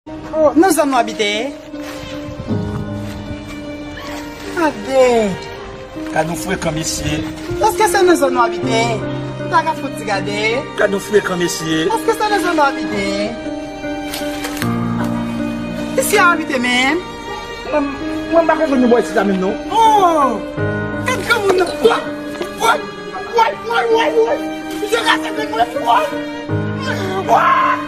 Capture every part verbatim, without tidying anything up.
Oh, nan zòn nou abite? Gade. Gad yon frekan, mesye. Èske se nan zòn nou abite? M ta ka fout ti gade. Gad yon frekan, mesye. Èske se nan zòn nou abite? Isi a abite menm? Mwen, mwen pa konprann nou bò isi sa menm non. Oh! Gad granmoun nan. Woy! Woy! Woy! Woy! Woy! Misye rase tèt mwen. Woy! Woy!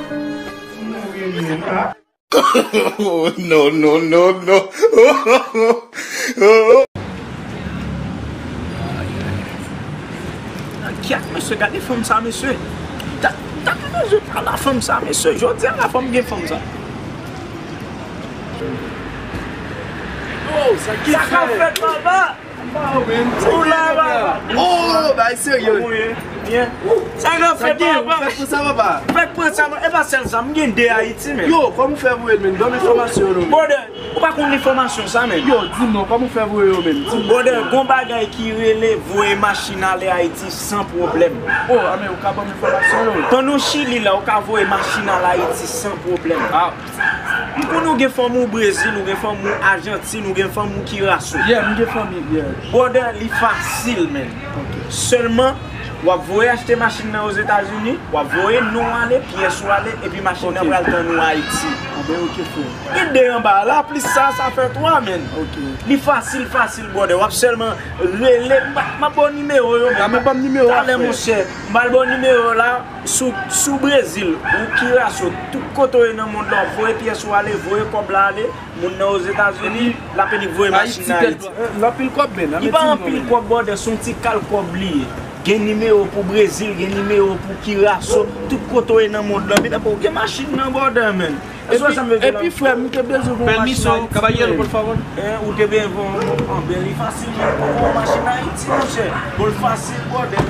Oh, no, no, no, no. Kyat, mesye, gade fanm sa, mesye. Ta, ta ki bezwen pa la fanm sa, mesye. Jodi a la fanm gen fanm sa. Oh, sa ki sa ka fèt? Fèt, papa? Ou la, papa? Oh, bay serye. Kòman w ye? Byen. Sa ka fèt, papa? Fèt pou sa, papa. Fèt pran sa, e pa sèl sa, m gen de Ayiti, men. Yo, kòman w fè voye l, men? Ban m enfòmasyon yo, men. Brother, ou pa konn enfòmasyon sa, men. Yo, di m non, kòman w fè voye yo, men? Di m. Brother, gon bagay ki rele voye machin ale Ayiti san pwoblèm. Oh, a men, ou ka ban m enfòmasyon yo? Pandan w Chili la, ou ka voye machin al Ayiti san pwoblèm. Ah. M konnen w gen fanmi w Brezil, ou gen fanmi w Ajantin, ou gen fanmi w Kiraso. Yeah, m gen fanmi, yeah. Brother, li fasil, man. Ok. Sèlman, w ap voye achte machin nan Ozetazini, w ap voye non w ale, pyès ou ale, epi machin nan pral tann ou Ayiti. Ah ben, ok, frè. Gen de anba la, plis sa, sa fè twa, man. Ok. Li fasil, fasil, brother. W ap sèlman rele, m ap, m ap ba w nimewo yo, man. Ah, men ban m nimewo a, frè. Talè, monchè, m pral ba w nimewo la. Sou, sou Brezil, ou Kiraso, tout kote w ye nan mond lan, voye pyès ou ale, voye kòb la ale, moun nan Ozetazini, l ap enik voye machin nan Ayiti. Anpil kòb, men, li pa anpil kòb, brother, se yon ti kal kòb li ye. Gen nimewo pou Brezil, gen nimewo pou Kiraso, tout kote w ye nan mond lan. Vin ap ou gen machin nan, brother, man. Epi, frè m, m te bezwen pou yon machin Ayiti, frè m. Ou te bezwen pou yon, bon, li fasil pou yon machin Ayiti, monchè. Bon, l fasil, brother.